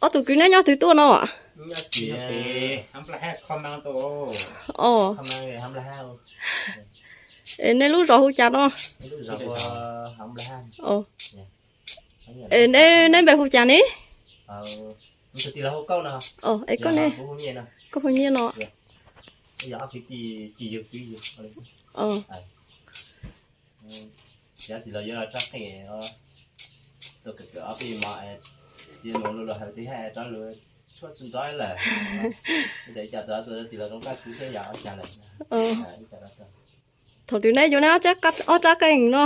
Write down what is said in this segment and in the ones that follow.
Ob tug kwv neb nyob twg tuaj no? Os, es nej lub zos hu cas no? Es neb npe hu cas ne? Es koj ne? Koj hu Nyiaj no? Thaum twg neb yuav neb ob rab qeej no?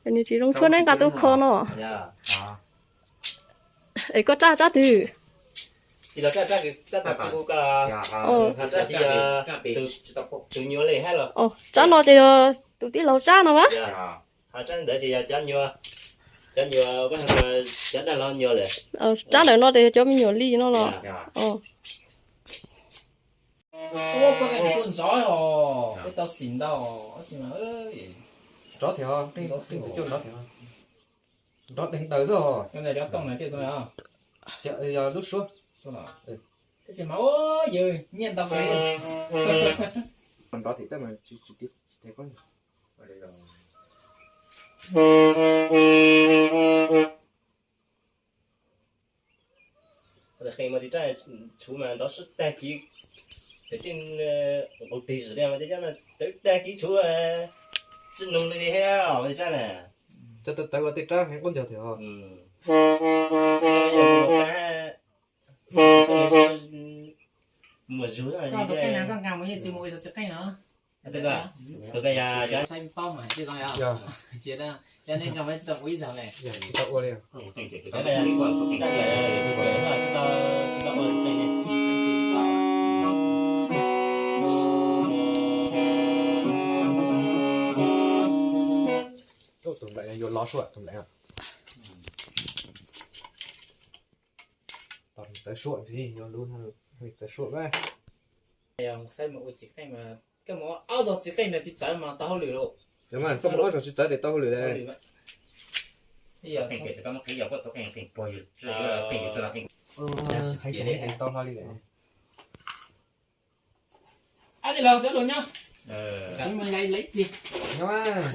Nws tsis zoo tshuaj neb nqa tuaj kho no. Es koj rab, rab twg? Rab no ces yog tus tij laug rab no mas. Rab ntawm no ces yog cov me nyuam li no los? Nrov thiab, nrov deeg daws xwb. Yog lub suab. Nrov tim tej mas tsis tsis tsis tsis Qee mas tis raj tshuv mas nrov sib tag kiv, tseem nqus tig zim li mas tej cab no tawv tag kiv tshuv, tsis nug li thiab os tis raj na. Cov tawv tawv ua tej rab heev quab ncog tiag. Muaj zug. Tus koj yog cov tsis tau ua li. Tus nplawm yuav lov suab tus nplawm. Tos txawv suab, yuav lub txawv suab. Saib mus ua txiv qeej, koj mus ob zaug txiv qeej ntawd tsis txawv mas tau hauj lwm lauj. Txhob mus ob zaug tsis txawv ces tau hauj lwm lawm. Tau hlo li lawm.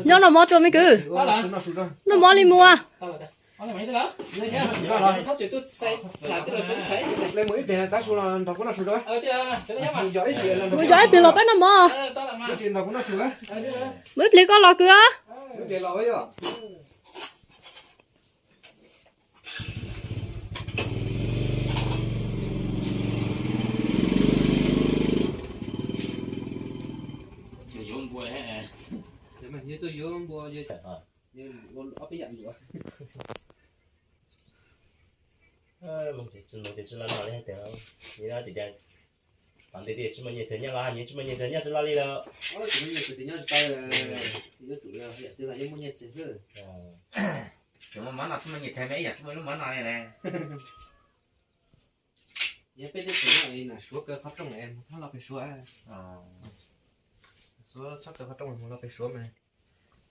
Nyob noj mov tso me kwv. Noj mov li mus. Mus zov ib pliag los peb noj mov. Mus ib pliag koj los kwv os. Tuaj yuav npua, ob peb yam npua. Tsis los noj li hais tias, tom ntej tias tsis muaj nyiaj txiag nyob los, nyias tsis muaj nyiaj txiag nyob tsis los li lawm. Yuav tsum yog yam twg los yeej muaj nyiaj txiag xwb. Tsis muaj mov noj tsis muaj nyiaj txiag mas ib yam tsis muaj lub mov noj li lawm. Yog peb teb chaws no es nam Suav kaw qhov rooj es mus thab los pem Suav. Suav txhob kaw qhov rooj mus los pem Suav mas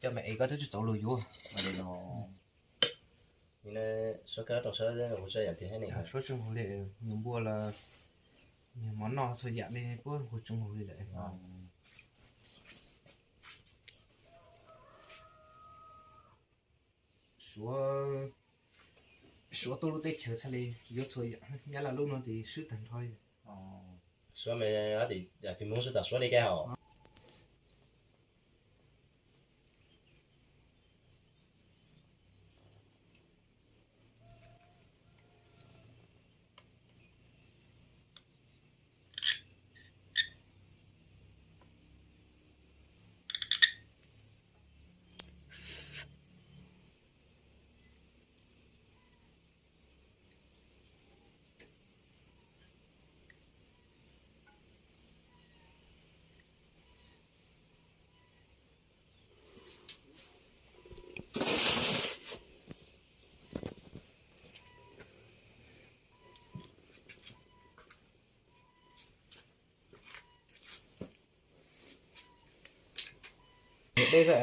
coj me es koj twb tsis txaus luag yuav. Suav tsis nqus li, nyuag npua los nyuag mov noj txhua yam li puab nqus tsis nqus li lawm. Suav, Suav tuaj lub teb chaws txhaj li yuav txhua yam, Nyab Laj lub no ces swb tag nrho li. Suav mas yam twg Hmoob swb tag Suav li kawg hos. Dej xwb.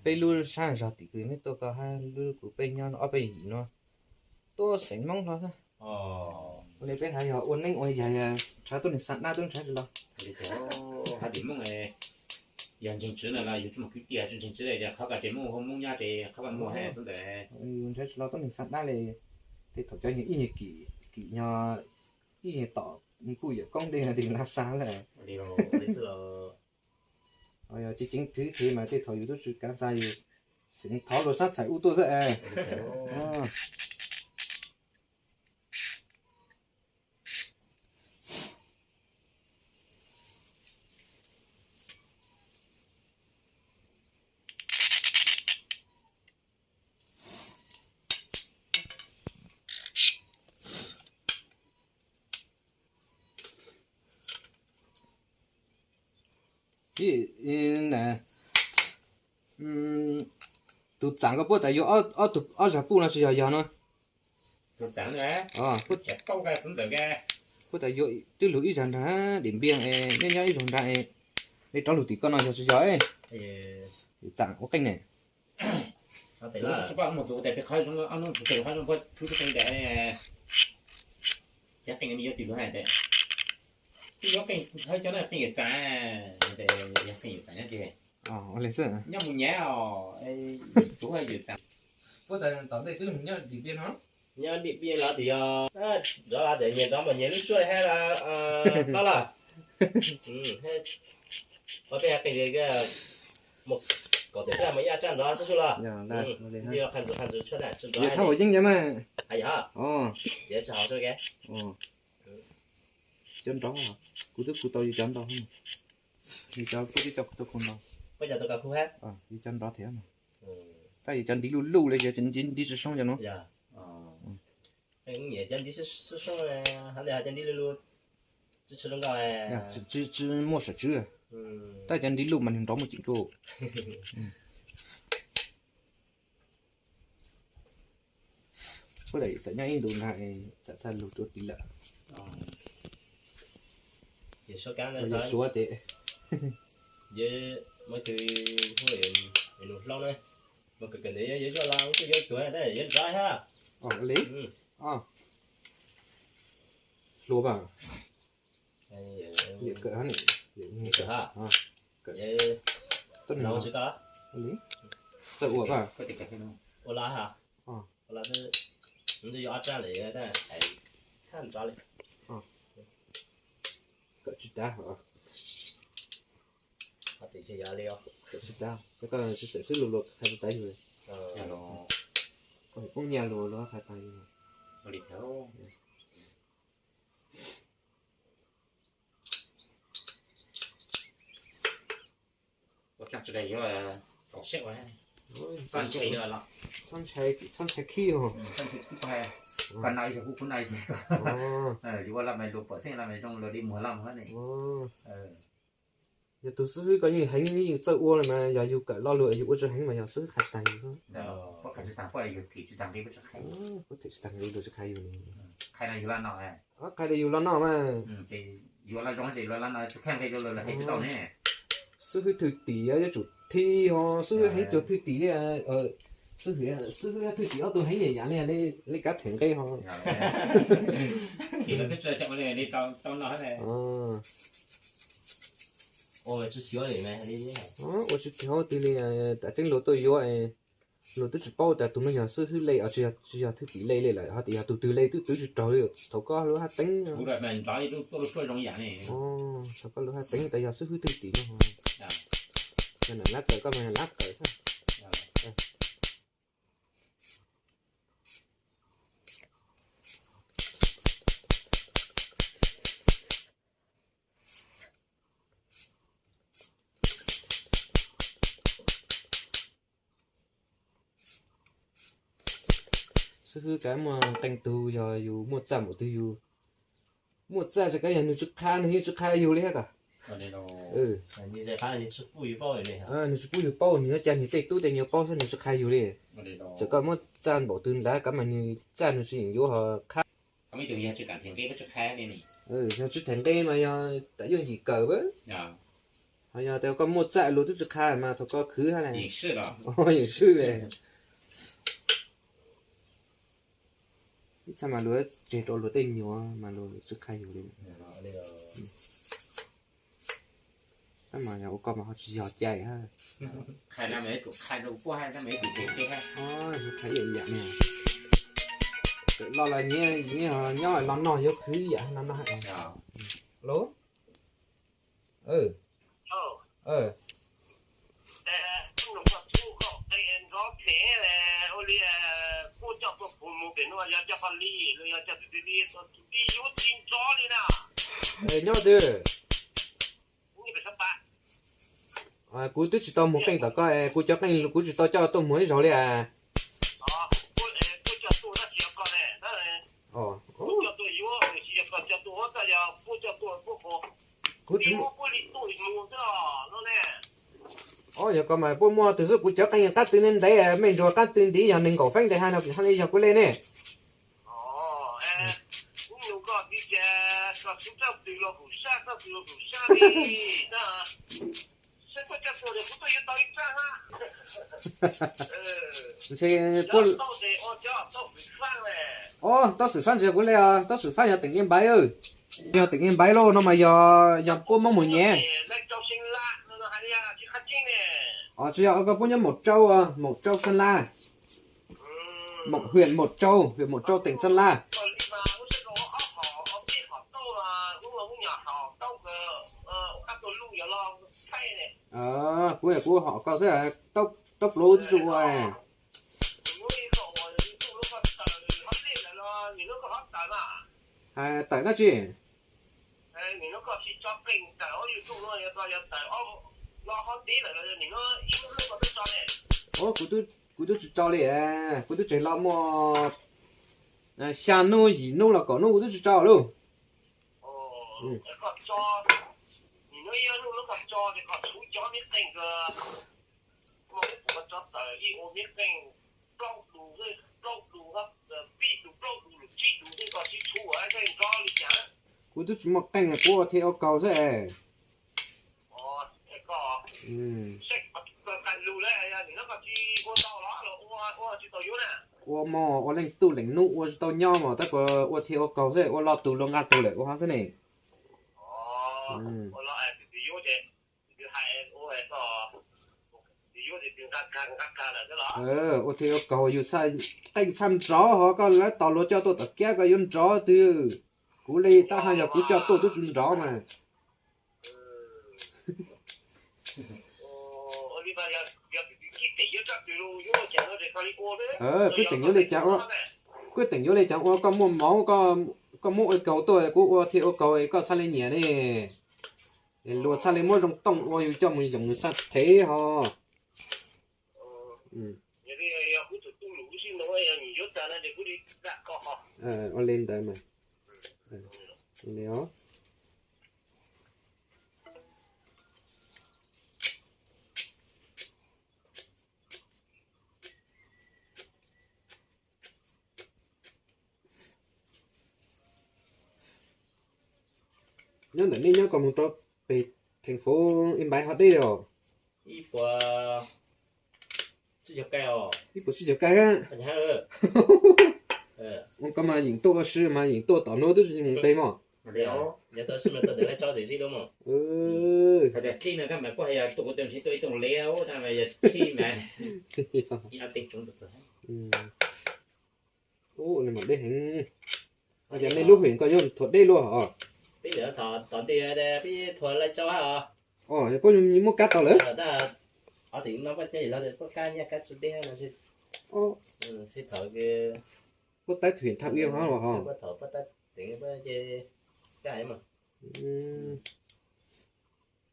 Peb lub sab zog tim kws nej tuaj ko hab lub kuv peb nyob ob peb yim no tuaj xeem Hmoob hlo xwb. Ua li peb hais yog ua neeb ua yaig ntshav tuab neeg xa dab tuab ntshav tsi lo. Hab tim Hmoob yog ntseeg Tswv no los yug tsi muaj kwv tij tsi ntseeg Tswv, qhov ko ces Hmoob hu Hmoob nyob ces qhov ko muaj hab xwb ntawd. Yug ntshav tsi lo tuab neeg xa dab li. Tej thaum cov yog ib nyuag kim, kim nyog ib nyuag tom kuj yawm koob dej no tes lawv xa lawm. Yog tsi ceev thwv thwv mas tej thaum yus tub tsi kav xa yus xeem thov luag sab txhais ub tuaj xwb es. Tus txam ko puab tas yuav ob tug ob zag puj no tsi yog yog no? Puab tas yuav twb lug ib zag nrag Dim Npiaj es nyob nyob ib zag nrag es, nej rov lug tim koj no yog tsi yog? Txam ua qeej ne. Qeej, qeej yuav tim lug hais tias, qeej yuav txam, qeej yuav txam nyob mus nyav os, puab tas tom ntej twb lug nyob Dim Npiaj no. Nyob Dim Npiaj los tias yog nrov los tias nyias nrov mas nyias lub suab li hab los, los ua peb qeej mus kaum tawm tsaj mas ib tsaj nrov xwb sub los. Qha ntsuv qha ntsuv tshuaj tsis nrov. Thab Huam Yeeb yog mas. Yog, yog tsis haus sub ke. Cov nrov, kuv twb kuv tau yus cov nrov, yus cov kuv twb coj kuv tuaj khu nrov. Yus cov nrov thiab mas. Tab yus cov ntiv luj luj li, yus ntiv tsi soob cov no. Cov ntiv luj luj, tsi muaj sam tswv. Tab cov ntiv luj mas nws nrov muaj ceem tsuj. Puab tas txawm nyob ib ntus nrag txawm txhaj lug rua tid lawm. Suav tes, nus hlob na, mas kawm kawm ntawd yuav zoj los kuj yuav tuag tab yuav nrov hab. Li hluas mas, kawm hab, txawj ua mas, ua los hab, yuav ob rab li, thaj nrov li, kawm tsis tav, kawm tsis tav, koj tsis xeem xwb luag luag qha tsis tav yug li, koj poob nyiaj luag luag qha taag yug. Txhob ntshai, txhob ntshai khib, koj noj ib zaug kuv kuv noj ib zaug, yus ua laj mas luag pom xeeb laj mas zoo luag li muag laj mas ne. Yog tus xib hwb koj yeej heev yeej txawj ua li mas yog yus kawm lo lug yus ua tsis heev mas yog xib hwb qha tsis taag yus xwb. Puab qha tsis taag, puab yog yus thim tsis taag nqi, puab tsis qha yus, puab thim tsis taag nqi luag tsis qha yus li. Qha li yus los noj mas, qha li yus los noj mas, tsis qha nqi luag hais tsis tau ne. Xib hwb thwj tim yuav tsum thim ho, xib hwb heev cuag thwj tim li, xib hwb thwj tim ob tug heev yam yam li, li kav them nqi ho. Ua tsis xyov twg li, tam tseeb luag tuaj yuav, luag twb tsis paub tas tus no yog xib hwb le, tsis yog thwj tim le li lawm, ho tias yog tus twg le twb twv tsis raug li, thaum koj lub hab teeb, thaum koj lub hab teeb tas yog xib hwb thwj tim no, yog nam lab kawm koj mas nam lab kawm xwb. Xib hwb kav muaj qee tug yog yus muaj txaj npaum twg yus, muaj txaj tsis kav yog nws tsis qha, nws yeej tsis qha yus li hab ko. Nws tsis pub yus paub, nws yuav ca nws tej tub tej nyuag paub xwb, nws tsis qha yus li. Txawm koj muab txaj npaum twg nrad kav mas nws txaj nws tsis yeem yuav ho qha. Yog tsis them nqi mas yog tas yuav yim kawm, Ho yog tias koj muaj txaj luag twb tsis qha mas thaum koj khwv hab na. Yeem swb li. Ib txhia mas luag tseg rau luag tej nyuam mas luag tsis qha yus li. Tab mas yog ua koj mas ho tsis yog cai hab. Qha ib yam ne. Tawm los los nyias nyob los no yuav khwv ib yam no no. Los. Nyob twg? Kuv twb tsis tau muag qeej tom koj, kuv cov qeej kuv tsis tau coj tuaj muag ib zaug li as. Kuv tsis, o yog koj mas puab muaj twg xwb, kuv cov qeej qab tw ntev ntev, mej ntsuag qab tw ntiv yog nees nkaum feeb ntev hab no, hab li yog kuv le ne. Ntshe puab, o, Tauj Xwm Fab ntshe kuv le os, Tauj Xwm Fab yog teem Nyaj Npaiv. Yog teem Nyaj Npaiv lauj no mas yog, yog puab Moob mus nyiam. O, tsis yog, koj puab nyob Maum Tsau, Maum Tsau Xeeb Laj. Maum, huyện Mộc Châu, huyện Mộc Châu, tỉnh Sơn La. Kuv, kuv hom koj xwb, Tauj Pluav twb tsis ua. Hais tawm dab tsi? Kuv twb tsis tso li, kuv twb tseg los muaj xya hnub yim hnub los kaum hnub kuv twb tsis tso lauj. Kuv twb tsis muaj qeej, kuv ua thiaj ua kaug xwb es. Ua mog, ua leej twg leej hnub ua tsis tau nyob mog, tab sis ua thiaj ua kaug xwb, ua lo tug luag nqa tug lawm ua hov xwb ne. Ua thiaj ua kaug yus qeej txhaj nrov hov, koj lawv tos luag coj tuaj tom kiab koj yuav nrov twg. Kuv li tab haj yog kuv coj tuaj twb tsis nrov mas. Kuv teem yuav li cas ua, kuv teem yuav li cas ua, koj muaj mov, koj muab ua kaug tuaj kuv ua thiaj ua kaug koj txhaj li nyiam ne. Luag txhaj li muab zoo tooj ua yus coj mus yoom xaj thev hov. Ua li ntawd mas. Nyob ntawm nej nyob koj mus rau pem theem fuv ib npaiv hov deb os? Ib puas tsib caug kais os. Ib puas tsib caug kais. Ua koj mas yeem tuaj ua si mas yeem tuaj tom hnub twb tsis mus pem mog. Yog tuaj si mas tuaj ntawm laj tso txim zib lub mog. Hais tias khij no koj mas kuj hais yog tuaj kuv tus nrhiav tuaj ib tug liab na mas yog khij mas. Ua li mas deb heev. Yog nej lub hwm koj yuav thuav deb luaj os? Peb thuav laj tso os. Yog puab muaj kab tau lawm. Ob tim no puab coj los puab kab nyiaj kab tsis deb no. Puab tab thuam thaj ua hov los hov. Puab tab teev puab ces kab mas.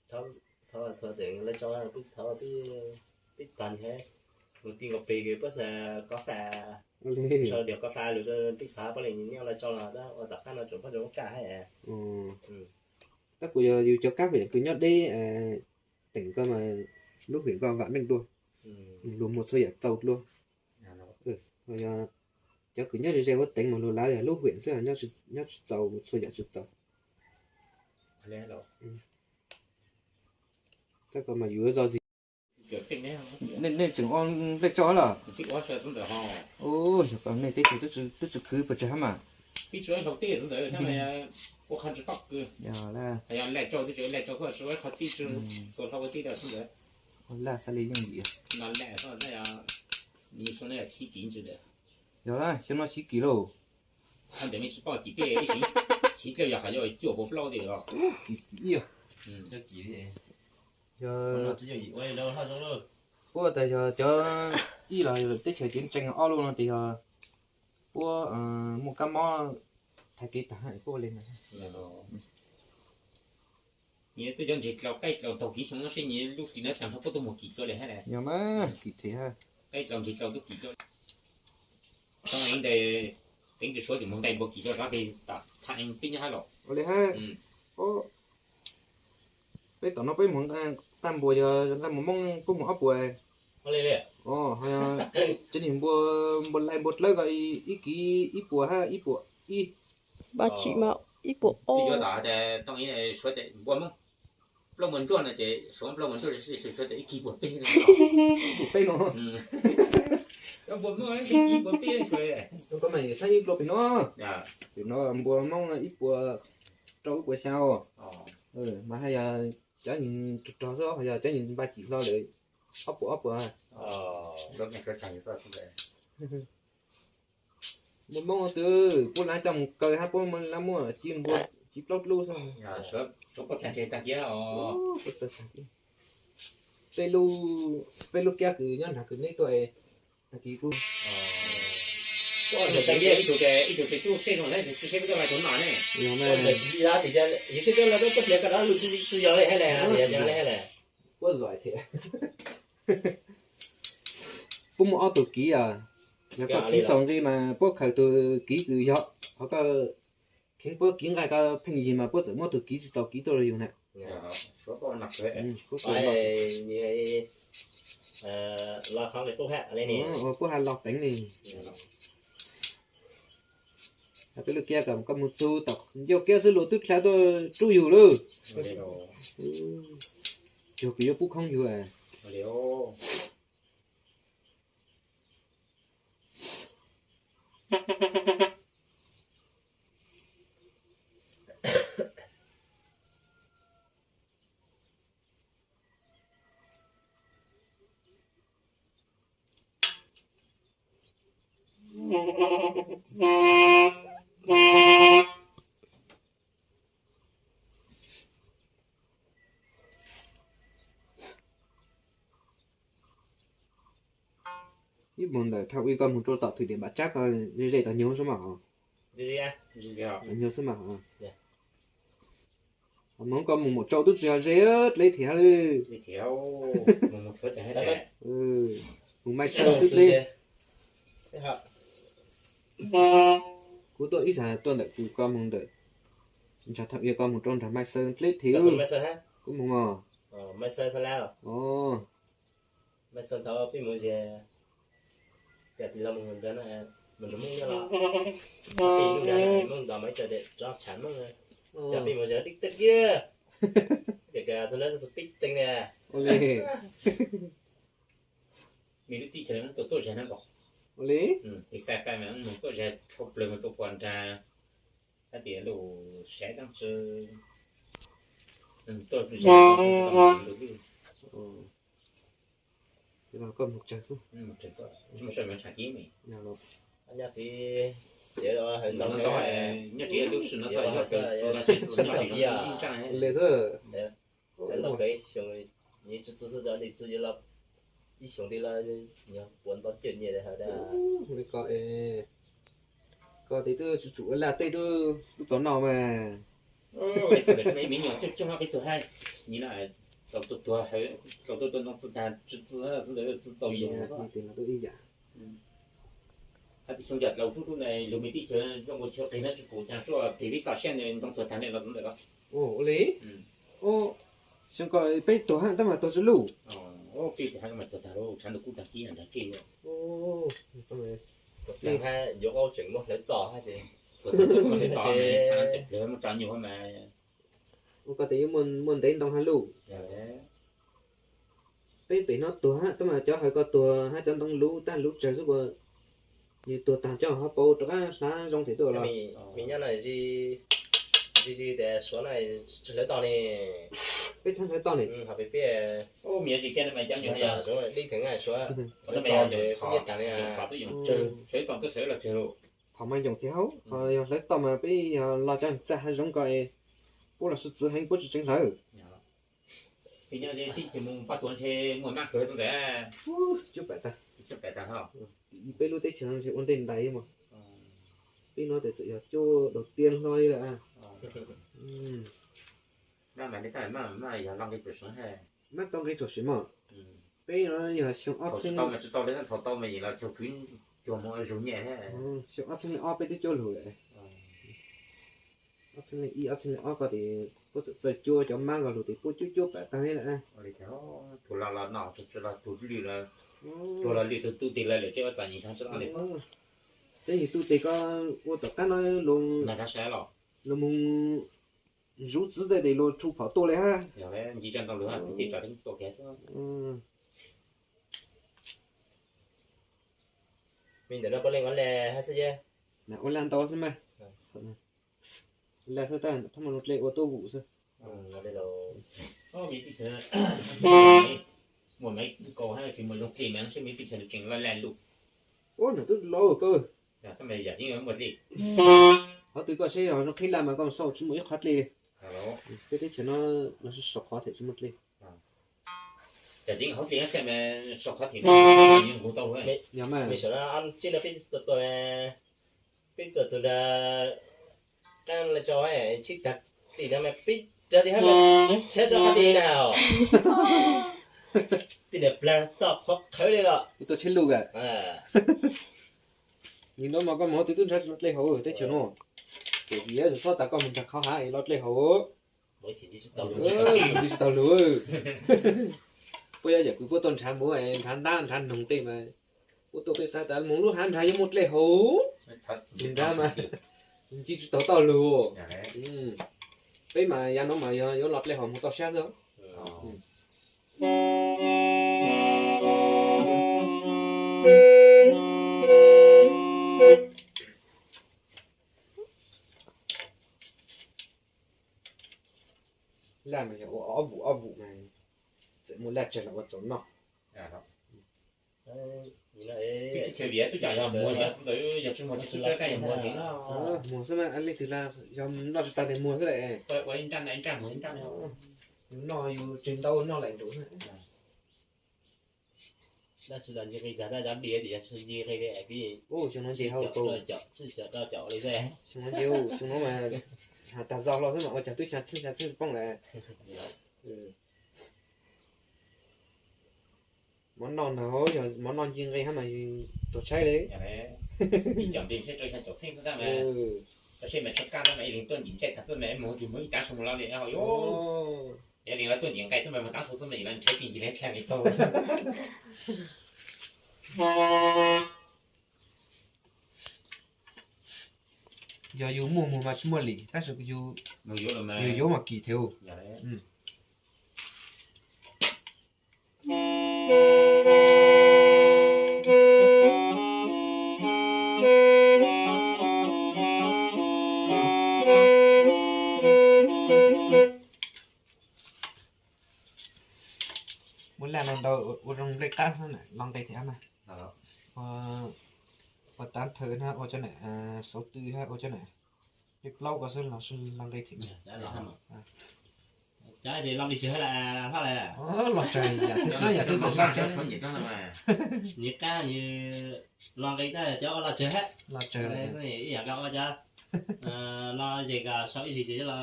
Thov, thov teev laj tso, thov peb tog nyiaj mus ti nkaus pem kws puab xav kob fa, sau diav kob fa lug peb thov puab leej nyiaj laj tso los tab ua tom qab no tseem puab tseem muab kaj hab. Tab kuv yog yus cov kab hwm kws nyob deb, teem koj mas lub hwm koj vam meej dua, luag muag txhua yam txaus dua. Yog cov kws nyob ze ze huab teev mas luag lav yog lub hwm xwb, nyob tsis txaus, txhua yam tsis txaus. Tab ko mas yuav zog zis. Nej tseem ua nplej tsau los? Yog ko nej teb chaws twb tsis khwv pes tsawg hab mas. Ua laj xab li yooj yim. Yog lawm, xyoo no sib kis lauj. Puab tas yog cov ib los teb chaws ceev tsees, ob lub no tas yog puab muaj kab mob thaiv kev tag puab ua li ntawd. Nyias tuaj cov ntsis dlaus qaij dlaus taug kiv xyoo no seb nyias lub hlis no tag nrho puab tuaj mus kis dlua li hab. Yog mas kis thiab. Qaij dlaus ntsis dlaus tuaj kis dlua. Tau ntawd teev tus suav tseem mus nqe npua kis dlua rov qab tom thaj eeb peb nyob hab los. Ua li hab. Peb tom no peb mus nqaj npua yog nqaj npua Moob puab mus ob puas. Cov niag npua, npua lai npua dlawb ko ib kiv ib puas hab ib puas ib. Npaj tsim mas ib puas ob. Suav tas npua Moob plaub npua ntsuab no ces suav plaub npua ntsuab, suav tas ib kiv puas peb, ib puas peb no. Ko mas xab ib dlua pem no, pem no npua Moob ib puas rau ib puas xya. Mas haj yog cov nws rog rog xwb, ho yog cov nws npaj cim hlo lawm ob puas ob puas. Npua Moob twg puab lab coj mus kaw hab puab lab muaj ci npua ci plaub lub xwb. Peb lub, peb lub kiab kws nyob nrag kws neb tuaj tag kis kuj. Ib tug ces ib tug ces tub seb zoo, tub seb peb tuaj lab tug no ne. Yog seb tuaj lab tuaj pliav ko dab lug tsis yog li hab le, yog li hab le. Puab zom thiab. Puab muaj ob tug kiv os. Yog koj kheev txaus nqi mas puab khaws tug kiv kws yog, ho koj kheev puab kiv nqaij koj pheej yig mas puab txawm muab tug kiv tsis txaus kiv tuaj rau yug na. Puab ha los peev li. Peb lub kiab kom koj mus txug tom ncauj kiab xwb luag twb dlha tuaj rub yug lawm. Cuag kws yuav pub khoob yug. Ib mus ntawm thaum ub koj mus rau tom thwm tiam npam tsab ko ze ze tau nyuag xwb mas hov. Tau nyuag xwb mas hov. Hos moog koj mus maum tsau tub tsis yog ze dleb thiab li. Mus Maiv Xawb tub dleb. Kuv tuaj ib zag tuaj ntawm kws koj mus ntawm, ntsag thaum ub koj mus rau nrag Maiv Xawb dleb thiab. Kuv mus os. Maiv Xawb thaum peb mus ze, cas tis los mus nrad, mus nrad Moob nyob los, peb mus nrad Moob nto mas ib co rov tshav Moob, cas peb mus ze dib teg kiag, ces txog nrad txog peb teev li. Me lub teb chaws no tuaj tuaj zag na nkaus. Ua li, ib xav kaj mas mus tuaj zag dhau plaws mus rau puag nrag, hab tias lub sav teb tsi tuaj zag lub. Koj mus tsawg xwb, nyob tsis lub sij no xwb, nyob tsis li xwb. Hawv ntau kawg ib xyoo, nyias tsis txwv xwb, nyias txwv yuav los ib xyoos twg los nyuag puas ntau cawm nyias li hawv dab. Koj tes twb tsis tsum ua laj, tej twb txaus noj mas. Me nyuam coob coob no peb tug hab, nim no tau tuag tuag hawv, tau tuaj tuaj ntoo txi tag tsis txi, txi ntawd txi txaus yoos. Hab tib xyoo yog dlaus hlub hlub na, lug me teb chaws zoo ua chaw qis no tsis pum caag tuaj plig peb toj siab ntawd ntoo tuag tag ne los txi ntawd los. Ua li, xyoo ko peb tuag hab tab mas tuag tsis luj. Peb tuag hab mas tuag tag lawm, tshav ntuj kub tag kib nrag kej. Tuag tag hab yuav qaub tseem muab hlawv tom hab ces, hlawv tom txhab tes plawg muab tso nyuag mas. Ua koj tes yuav muaj ntev ntoo hab luj. Peb pem no tuag hab, tab mas cov hawv ko tuag hab cov ntoo luv tag luv tsawg xwb kuas nws tuag tag coj ho pauv rov qab hlab zoo thiaj tuaj los. Peb thab hlawv toj ne. Qhov mas yoom thiab hauv, qhov yog hlawv toj mas peb yog lo cov txaj hav zoov ko es puab los sib txwv heev puab tsis tseev hlawv. Cuab pam tag. Peb lub teb chaws no ntshe ua ntej ntais mas. Peb no tes txawm yog cuab daus tiab hlo li lawm. Mab tau nqi txuas sim mog. Peb no yog xyoo ob txhiab, xyoo ob txhiab leej ob peb twb cuab lug lawm. Ob txhiab leej ib ob txhiab leej ob ko tes puab txawm txawj cuab cov mab ko lug tes puab cuab cuab pam tag li lawm. Tug los los no, tug los lwj, tug tu tes lawm lawm, peb ua txom nyem tag tsi li. Peb yug tu tes ko ua tom qab no luag, luag moog zuv txwv tej tes luag tshu phom tuaj li hab. Nci tsa ntau lug, peb tes tsa tua kiag xwb. Me ntawm no puav leej ua laj hab xwb ces. Ua laj ntau xwb mas. Laj xwb tab thab mas zoo dlej ua tuab vum xwb. Muaj maiv kaus hab tsis muaj zoo dlej mas seb me pij chaw tseem laj laj lug. Ua nam tub los koj. Qhov twg koj seb yog zoo qhib laj mas koj xauj tsis muaj ib qhov dlej li. Peb teb chaws no los saum qhov thiaj tsis muaj dlej. Yog mas, peb tuaj txug nrag qab laj tso, tshib tag tim no mas peb rov tim hab mas rhiab tso qhov tim na. Tim niam plag toj qhov qhawv li los. Tuaj tsheb luj a. Nim no mas koj mus hauv twg twb nrhiav tsis tau dlej haus teb chaws no. Ces yog xob tas koj mus nrag qhov hav los dlej haus. Nti tsis tau lug. Puab yog yam kws puab tuaj nrhav muv, nrhav ntab nrhav noog tej mas, puab tuaj peb xav tas mus lub hav nrhav yuav muaj dlej haus. Tsis nrhav mas nti tsis tau toj lug. Peb mas yav no mas yog yuav los dlej haus mus toj sab xwb. Laj mas yog ua ob vum ob vum mas txawm muaj laj tsawg los ua txaus noj. Teb chaws Vias tub cov yog muag ntawd, yog tsis muag tsis tub tsuab kaj yog muag heev. Muag xwb mas leej twg los yog noj tsis tag tes muag xwb lawm. Ua ib nraj ntawm ib nraj muag ib nraj. Yus noj yus tseg ntau noj laim nraud xwb. Dab tsi los nce nqi tag, dab cov diav tim yog tsis nce nqi li. Xyoo no nce hauv, xyoo no nce, xyoo no mas has tag zog hlo xwb mas ua cas twb xya txheeb xya txheeb poob lawm. Mov noj ntag, yog mov noj nce nqi hab mas tuag tshaib li. Ib cov npe ntshe rau xya caum txheeb xwb tab mas, rau seb mas tshuav kab tab mas ib leeg tuaj ntim ntsej tag xwb mas mus tus muag ib tav su mus los li hauv yuav. Yog leej los tuaj ntim nqi xwb mas mus tav su xwb mas ib leeg nrhiav tsis ncig li thiaj li tau. Yog yus muaj muag mas tsis muaj lim, tab sis yus yuav mas kim thiab. Muab laj no ntau ua zoo nplej qab xwb na, lo nqe thiab mas. Ua tav thawm na, ua cov na, xauv tw hab ua cov na, peb plaub ko xwb los nqe thiab. Cov es lo nqi tsawg hab, hlob lawm. Los tsawg, yam twg qab yam twg txawm los tsawg. Nws qab nws lo nqi tab cov ua los tsawg hab. Los tsawg, ib yam nkaus ua cov lo zes ko sau ib zig ces los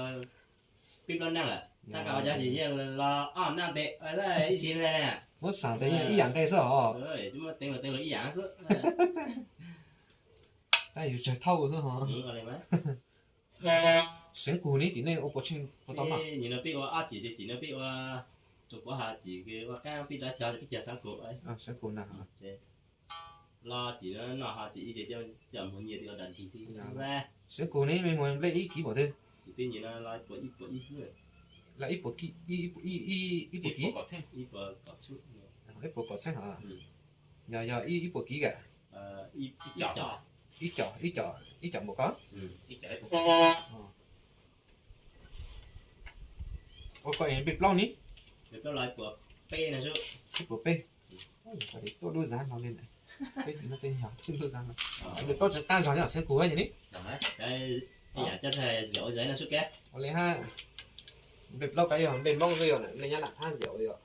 pib plaub naj lawm, tab nkaus ua cov ces yeej los ob naj tes ib zig li. Muab xaam tes yeej ib yam nqe xwb os. Tsis muaj teeb los teeb los ib yam xwb. Tab yus tsawg thauj xwb ho. Seev kus ne tim nej ua puas tsheej puas tau noj? Nim no peb ua ob cim, cim no peb ua tsuas puav hos cim ua qab peb rov cog peb cog seev kus. Seev kus na. Lo cim no noj hos cim ib ce coj mus nyiag ti ua dam nrig ti. Seev kus ne me muag nplej ib kiv npaum twg? Cim peb nim no lo puas ib puas ib xwb. Lo ib puas kiv, ib puas kiv. Ib puas kom txheeb. Peb puas pom txheeb hov? Yog, yog ib puas kiv ka? Ib co, ib co, ib co npaum ko. Ua koj npe plaub ni? Ib puas peb. Tuaj lub zab no li ntawd. Peb no tej yog lub zab no. Npe plaub tseem qab zog nyob xeeb kuv ni. Ua li hab, npe plaub ko yog npe Hmoob xwb yog nej nyab lam thab ziam li os.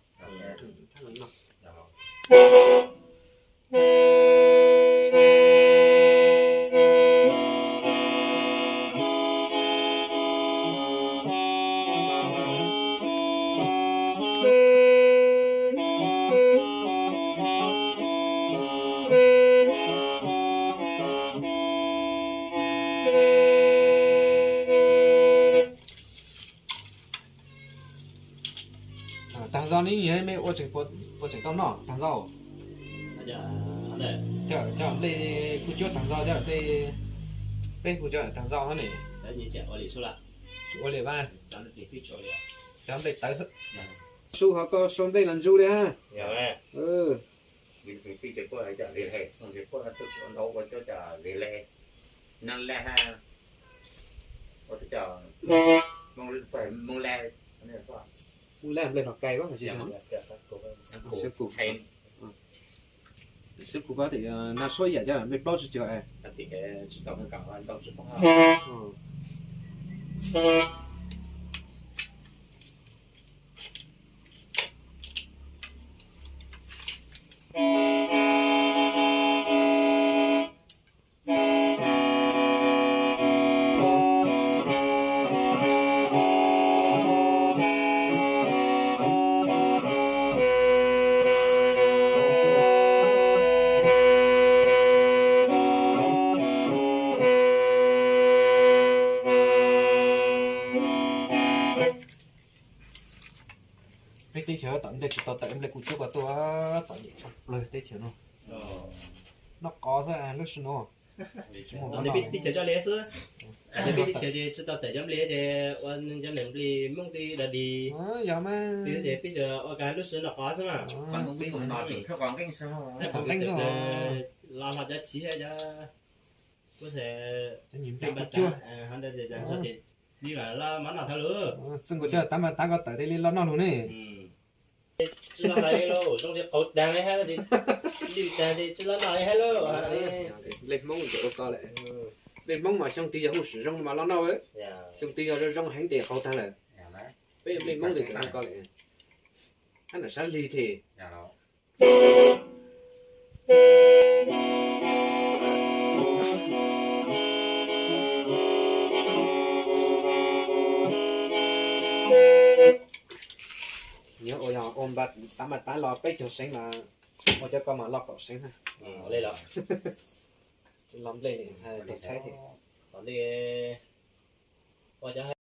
Tag zog ne, mej ua tseem puas tseem tau noj tag zog? Cov nplej kuj cuab tag zog, cov nplej peb kuj cuab tag zog ne. Ua li vas, cov nplej tawv xwb. Sub ho koj sau nplej los ntsu li hab. Hmoob Laj, nplej Los Kais, Xeeb Kuv ko tes na suab yam cov nplej plaub tsis cuag. Peb teb chaws tom nplej tsis tau tawm, nplej kuj cuab ko tuaj txom nyem tshaj plaws teb chaws no. Noj qos xwb lub sij no. Peb teb chaws tsis tau tawm cov nplej ces ua cov nplej Hmoob twb dog dig. Yog mas, ces peb tsuas ua kag lub sij no qos xwb mas. Qos nqeeb xwb, los hlo cov chiv cov kuj xav, cov nplej kuj cuab. Li los mov noj tau lawm. Txij nkaus cov tav mas tav ko tawm tes li los noj lug ne. Tsis los noj li lauj, zoo li qaug taag li hab, lwj taag ces tsis los noj li hab lauj. Nplej Hmoob ntawm ua ko lawm. Nplej Hmoob mas xyoo twg yog huj sim zoo mas los noj, xyoo twg yog zoo zoo heev ces qaug taag lawm. Peb nplej Hmoob ntawm ua ko lawm. Hab nam sab lig thiab. Nyob ua yog ua npa tav mas tav los peb caug seev mas, ua cov ko mas los kaum seev na. Los nplej li tau tshaib thiab.